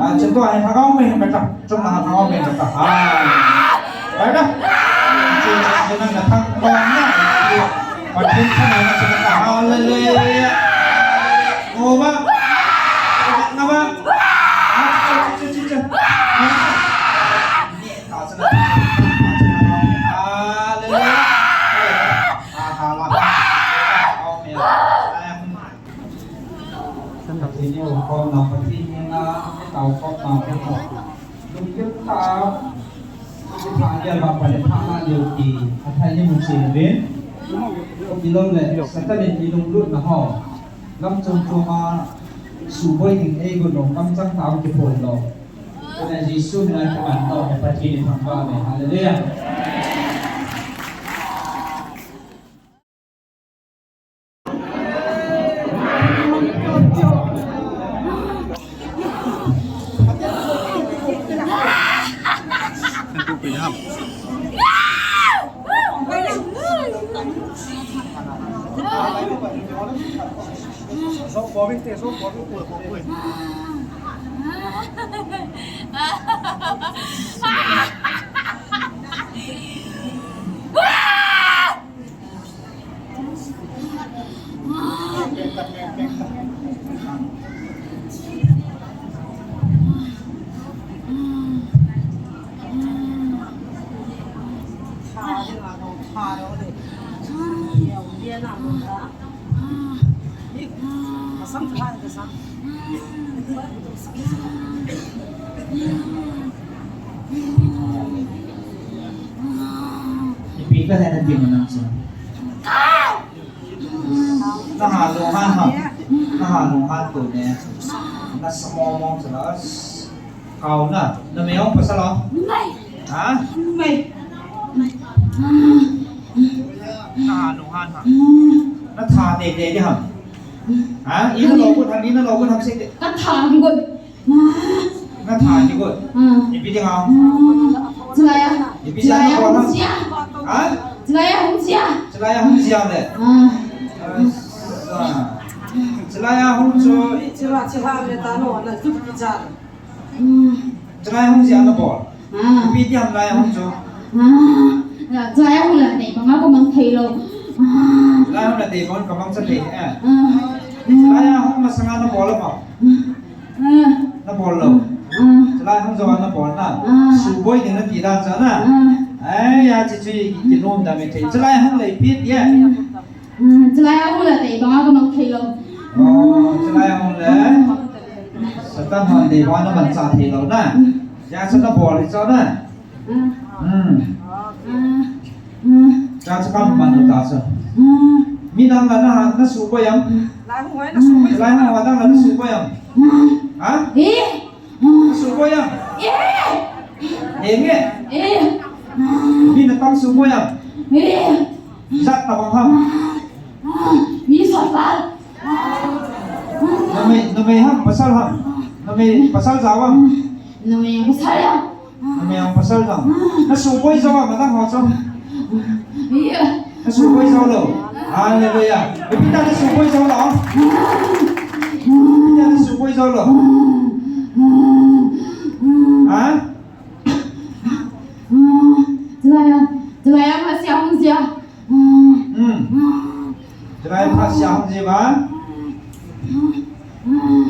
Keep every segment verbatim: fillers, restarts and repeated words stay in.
Achu tua hin lhagao mei hin beta. Chom langa lhagao mei beta. Hai. Beta. Chu chu chu nang na thang ko na. Pathen thang na chu na. Hallelujah. Oma. Oma. Chu chu chu chu. Hallelujah. Pathen in houkhomna, Pathen henga taokhomna, lungkit tah a, Pathen a gel uva Pathen thangvah diu ti, athah in imu chen uvin. Chuleh, Satan in ilunglutna ho, lam chom chom a suboi ding eigot u, kamchang tah a kiphong lou. Chuleh Jesu mina kiman tah a Pathen in thangvah uve. Hallelujah. Ipi kahe nati mo nang chu. Naha lunghan ham. Naha lunghan tu ne. Nasa mong mong chu la. Kau na. Numei ham pasal ham? Numei. Ha? Numei. Naha lunghan ham. Natha teitei di ham. Ha? Ina lo got ham, ina lo got ham se. Katha got. Natha ni got. Ah. Ipi ding ham? Ah. Chulai a. Ipi ding ham? Chulai a hung jia. Ha? Chulai a hung jia. Chulai a hung jia le. Ah. Chulai a hung chu. Chulai, chulai le ta lo na tu ki ja. Ah. Chulai a hung jia na bol. Ah. Ipi ding ham lai a hung chu. Ah. Chulai a hung la nei banga kamang thei lou. Ah. Chulai a hung la nei banga kamang cha thei e. Ah. Chulai a hung masanga na bol a bol. Ah. Na bol lou. Ah. Chulai hung jou a na bol na. Ah. Suboi ding nati dan cha na. Ah. Ai, ya chi chi kinom da me thei. Chulai hung le ipi ti e. Ah. Chulai hung le tei banga kamang thei lou. Oh, chulai hung le. Satan hon tei banga na man cha thei lou na. Ya cha na bol le cha na. Hmm. Cha cha kam man ta cha. Mi dang la na, na suboi am? Lai hung hoi na suboi. Lai hung hoi dang la na suboi am? Ha? Eh? Na suboi am? Eh? Eh nge? Eh? Mi na tam suboi am? Eh? Jat tabang ham? Mi sot val. Numei, numei ham, pasal ham? Numei, pasal jao am? Numei, pasal ham? Numei ham pasal jao. Na suboi jou am adang ho chu? Iya. Na suboi jou lou. Hallelujah. Ipi ti na suboi jou lou? Ipi ti na suboi jou lou? Ha? Chulai a, chulai a, ma sia hung sia. Hmm. Chulai phat sia hung ji ba.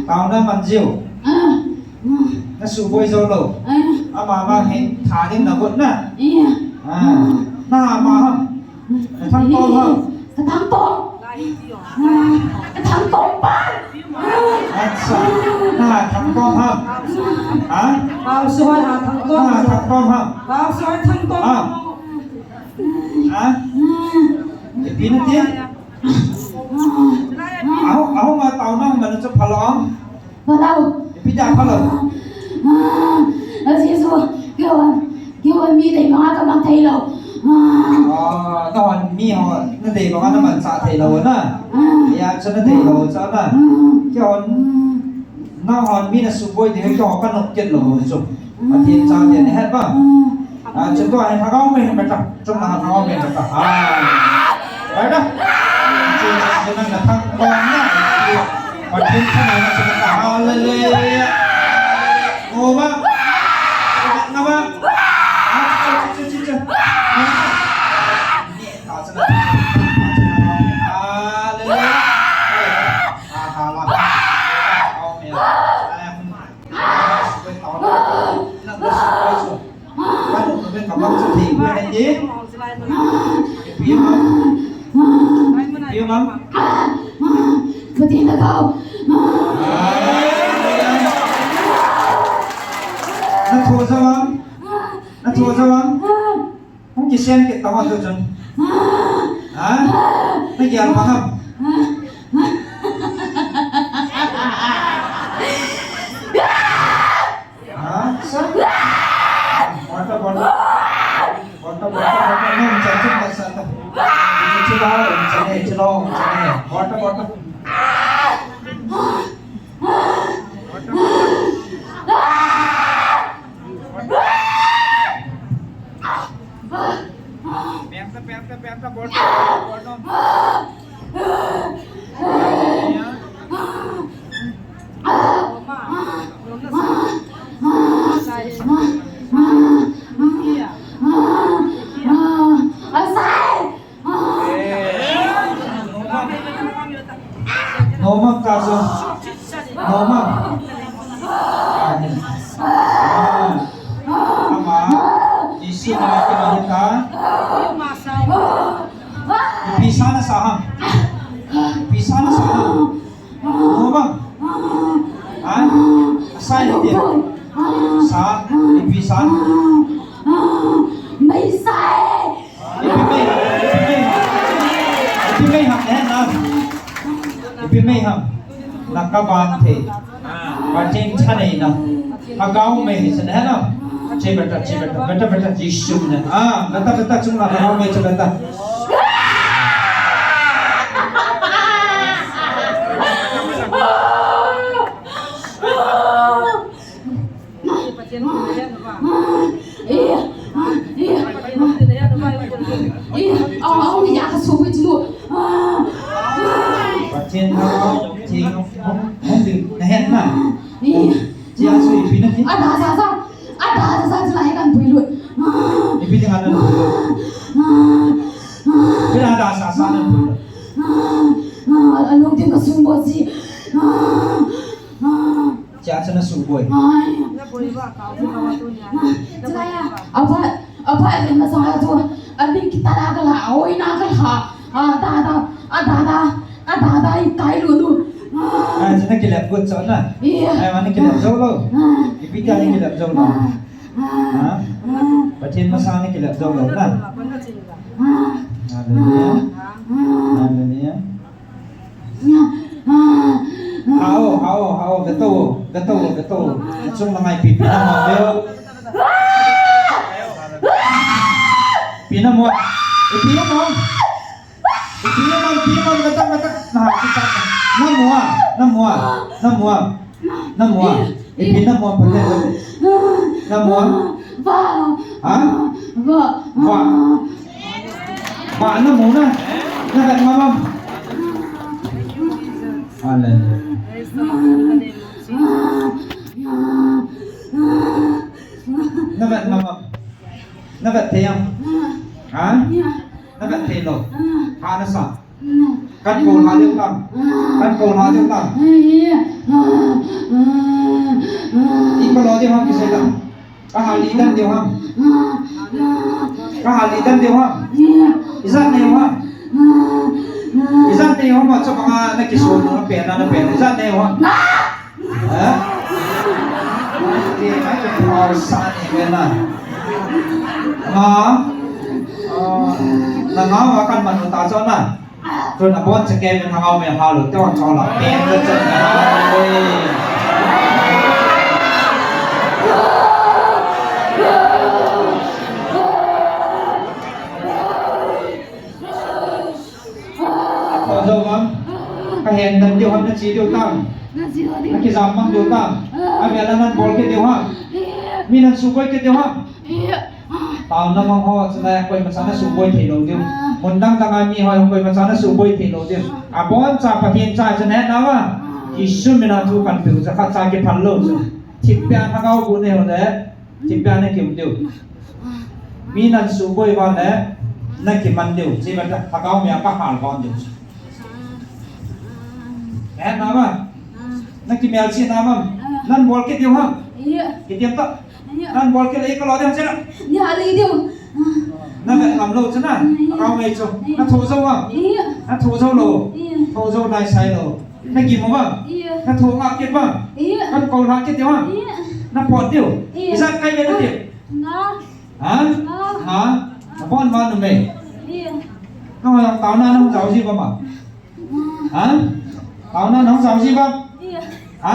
Taona man jiu. Na suboi jou lou. Ama ma hin tha ding na got na. Ah. Na ama ham. Na thang tom ham. Ka thang tom. Ka thang tom pa. Acha. Na thang tom ham. Ha? Pau suhoi ha thang tom. Na thang tom ham. Pau suhoi thang tom. Ah. Ha? Ipi nati? Ahung, ahung a taona man chu phalou am? Phalou. Ipi ti a phalou? Ah, Jesu, kihon, kihon mi dei banga kamang thei lou. Ah. Ah, nahon mi ho, na dei banga na man cha thei lou na. Ah. Ya, cha na dei lou cha na. Ah. Kihon, nahon mi na suboi ding kihon ka nok ket lou chu. Pathen chate ni het ba. Ah, chu tua hin lhagao mei hin beta. Chom langa lhagao mei beta. Ah. Beta. Chu chu nang na thang ko na. Pathen thangvah na chu beta. Hallelujah. Ipi ham? Ipi ham? Pathen lhagao. Na tho jou am? Na tho jou am? Hung kisem kit tang o tu chun. Ha? Na gel phang am? Ha? Sa? Bol ta, bol ta. Bol ta, bol ta, bol ta. Nung chan chun na sa ta. Chun chun la, chun ne, chun lo, chun ne. Bol ta, bol ta. Penta, penta, penta, bol ta, bol ta. Asai! Nomang kaso. Nomang. Ama. Isi na kita. Ipi sana saham. Ipi sana saham. Nomang. Ha? Asai dia. Sa. Ipi sana. Mai sai. Ipi mai, ipi mai, ipi mai ham, eh, na. Ipi mai ham. Na kaban thei. Pathen thaneina. Lhagao mei hi chun, eh, na. Che beta, che beta, beta, beta, Jesu na. Ah, beta, beta, chung la lhagao mei che beta. Pathen lhagao theng hung, hung ding na het na. Chia chu ipi na ti. Ada sa sa. Ada sa sa chu la he kan pui lut. Ipi ding ana pui lut. Ipi ada sa sa na pui lut. Alung ding ka sung bo si. Chia chana suboi. Ai. Chulai a, apa, apa, na sa tu, abi kita la ka la, oi na ka la. A da da, a da da, a da da, i kai lu lu. Ai, chana kilep gut chana. Iya. Ai, mana kilep jou lo. Ipi dia ni kilep jou lo. Ha? Pathen masa ni kilep jou lo na. Hallelujah. Hallelujah. Hao, hao, hao, veto, veto, veto. Chung na ngai pi pi na mo veo. Pi na mo. E pi na mo. E pi na mo, pi na mo, veto, veto. Na ha, pi sa. Na mo, na mo, na mo. Na mo. Ipi na mo pate. Na mo. Va. Ha? Va. Va. Va na mo na. Na ka ma ma. Hallelujah. Na ka ma ma. Na ka te ya. Ha? Na ka te lo. Ha na sa. Kan ko lha deu tam. Kan ko lha deu tam. I ko lo deu ham kisei tam. Ka hal li dan deu ham. Ka hal li dan deu ham. Ijat nei ham. Ijat nei ham, chapang a na kisun na pen na, na pen. Ijat nei ham. Eh? Ti na ke pau sa ni ve na. Ma. Na ngau a kan man ta cho na. Tun a bon cha ke min hangau me ha lu te wan cho la. Pen cha cha na. Ko jo mam. Ka hen dan diu ham na chi diu tam. Na kijam mang diu tam. A ve la nan bol ke diu ham. Mi nan suboi ke diu ham. Taona mang ho, chulai a koima cha na suboi thei lou diu. Mun dang dang a mi ho, koima cha na suboi thei lou diu. Abon cha Pathen cha chu na het nau a. Jesu min a thu kan peh u chu khat cha kiphal lou chu. Thipbeh a lhagao bu nei u le, thipbeh a na kium diu. Mi nan suboi uva le, na kiman diu. Chi bata lhagao mei a ka hal bon diu. Na het nau a. Na kimelchih nau am. Nan bol kit diu ham. Kitiam ta. Nan bol kit le ka lo diu ham chena. Ni ha li diu. Na vet ngam lou chu na. Akao mei chu. Na tho jou vang. Na tho jou lou. Tho jou nai sai lou. Na gim vang. Na tho ngap kit vang. Kan kou lha kit diu vang. Na pot diu. Ijat kai ve na diu. Ha? Ha? Na bon ma numei. Nang tao na nang jao ji ba ma. Ha? Tao na nang jao ji ba. Ha?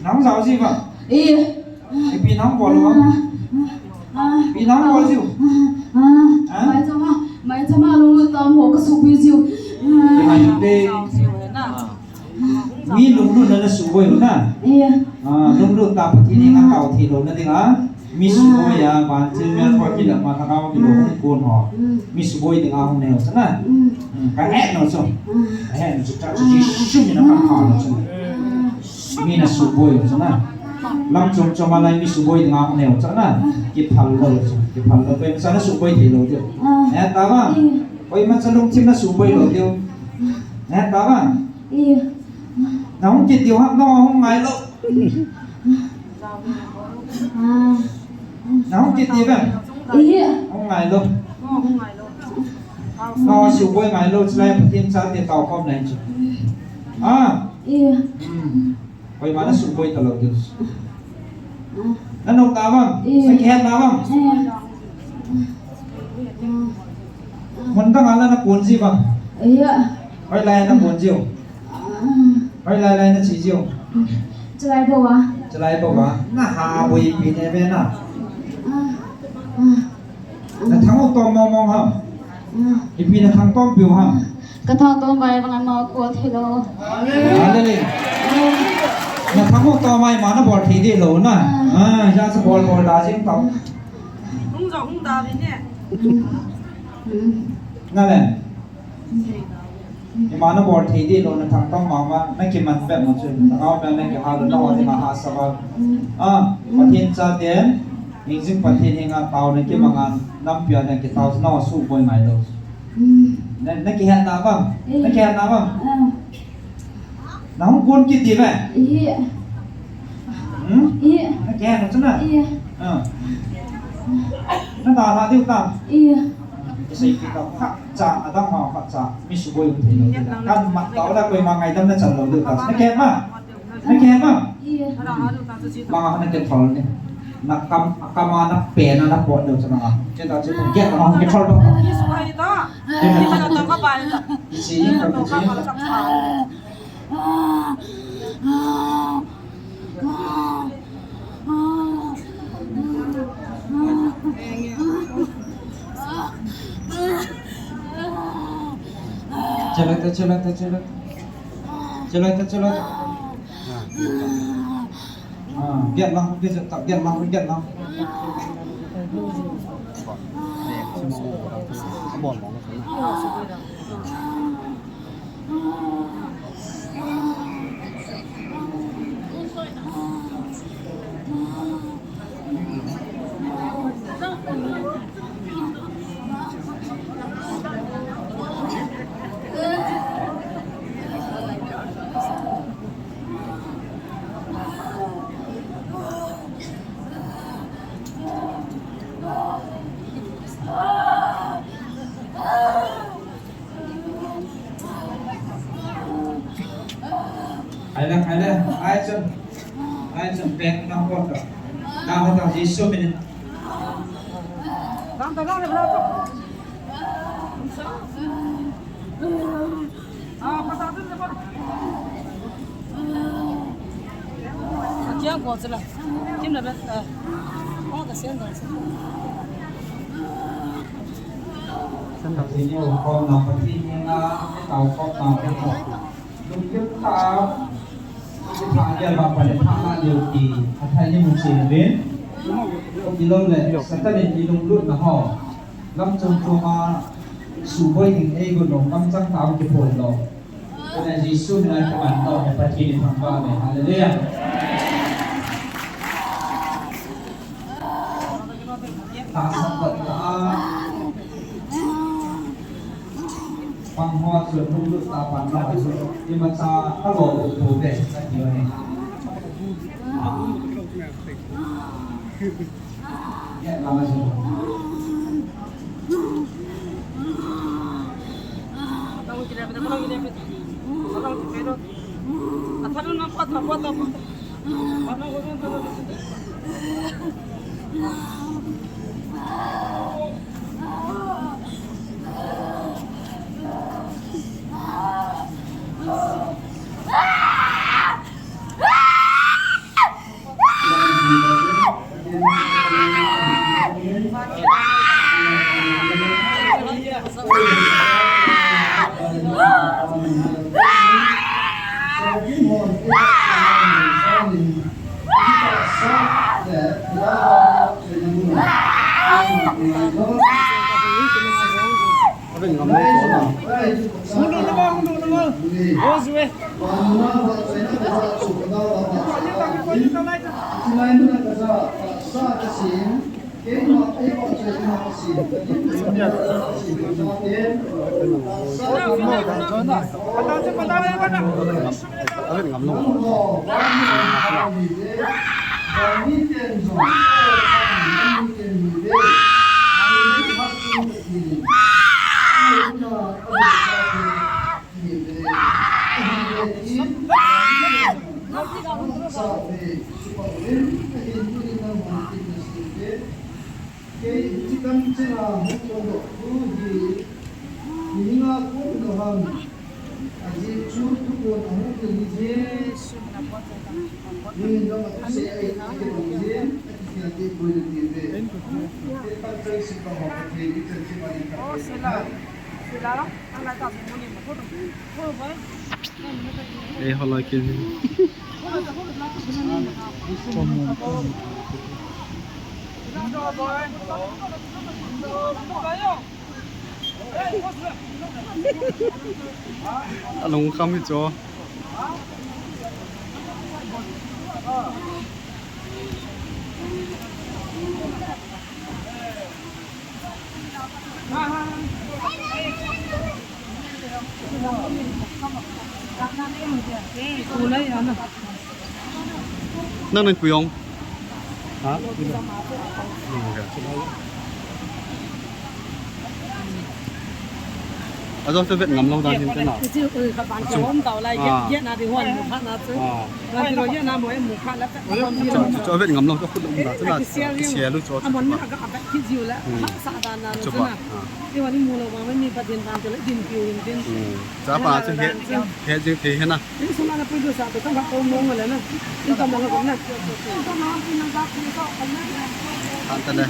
Nang jao ji ba. Ipi nang bol ba. Ipi nang bol ji. Ha? Mai chama, mai chama lunglut tam ho ka supi ji. Mai te. Mi lunglut na na suboi na. Iya. Ah, lunglut ta Pathen henga tao thei lou na dinga. Mi suboi a, ban thil mel por kila ma thagau kilo kon ho. Mi suboi dinga hung neo sana. Ka he no so. Ka he no so ta so ji sum na ka ka no so. Mi na suboi so na. Lam chom chom a lai mi suboi dinga hung neo sana. Kiphal lou so. Kiphal lou pe sana suboi thei lou jo. He ta ba. Koima cha lungthim na suboi lou jo. He ta ba. Nahung kiti ham, nahung ngai lou. Nahung kiti bem. Hung ngai lou. Nahung suboi ngai lou, chulai Pathen chate tao khom nai chu. Ah. Koima na suboi ta lou diu. Na nung ta bang, na kihet ta bang. Mun dang a la na kun ji bang. Hoilai na kun ji u. Hoilai lai na chi ji u. Chulai bou a. Chulai bou a. Na ha boi pi ne ve na. Na thang u tom mong mong ham. Ipi na thang tom piu ham. Ka thang tom vai bang ma ko thei lou. Hallelujah. Na thang u tom vai ma na bol thei di lou na. Ah, ja sa bol bol da jing tau. Hung jo hung da ve ne. Na le. Ima na bol thei di lou na thang tom ma ma na kiman pe mo chu. Thang u pe na kihal lou na ho di ma ha sa ba. Ah, Pathen chate. Mingjing Pathen henga tao na kimanga, nampi a na kitao na suboi ngai lou. Na, na kihet na bang, na kihet na bang. Na hung kun kiti ve. Hmm? Na kihet na chu na. Ah. Na ta ha diu ta. Isei kita khat cha, adang ma khat cha, mi suboi um thei lou. Kan mat tao la koima ngaidam na chan lou diu ta. Na kihet ma. Na kihe ma? Iya. Bang a na kithol ni. Na kam, kam a na pen a na pot deu chana. Che ta che ta, kithol deu. Che ta che ta. Che ta che ta. Che ta che ta che ta. Che ta che ta. Ah, get lang, get lang, get lang, get lang. Hai le, hai le, hai chun, hai chun pek na hot ta. Na hot ta Jesu min. Satan in ilunglut na ho. Lam chom chom a suboi ding eigot lou, kamchang tao kiphol lou. Kana Jesu mina kiman tao, Pathen in thangvah e. Hallelujah. Tahsan tah a. Pang ho chu lunglut tah a pan lou chu. Imacha alo u te, kati uve. Ei, hola kini. Alung kham hi cho. Nang nang puyong. Ha? Ajo se vet ngam lou dan hin te na. Chu, eh, ka ban ka hom tau lai, ah, ye, ye na di hon, mu kha na chu. Ah. Na di lo ye na mo, mu kha la. Chu, chu, chu vet ngam lou, chu khut lou da, chu na. Kisial lu chu, chu. Amon na ka ba ki jiu la. Hmm. Sa dan na chu na. Ah. Ti wa ni mu lou ma, mi pa din dan te le din piu din. Hmm. Cha pa chu he, he jing thei he na. Ni sum ana pui du sa to, tang ka ko mo ngol na. Ni ka mo ngol na. Tan ta le.